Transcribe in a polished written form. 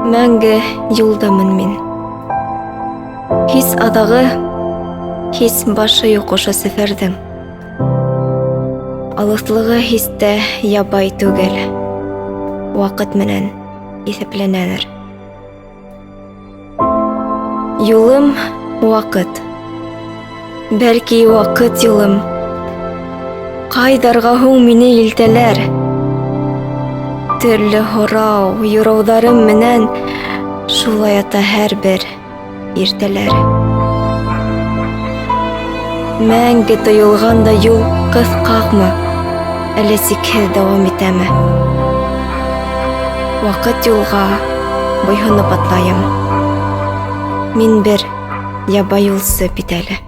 Мәңге юлдамын мин. Һис аҙағы, һис башы юҡ ошо сәфәрҙең. Алыҫлығы һис тә ябай түгел. Ваҡыт менән иҫәпләнәлер. Юлым ваҡыт. Бәлки ваҡыт юлым. Ҡайҙарға һуң мине илтәләр? Төрлө һорау, юрауҙарым менән шулай ата һәр бер иртәләр. Мәңге тойолған да юл ҡыҫҡаҡмы, әллә сикһеҙ дауам итәме? Ваҡыт юлға буйһоноп атлайым. Мин бер ябай юлсы бит әле.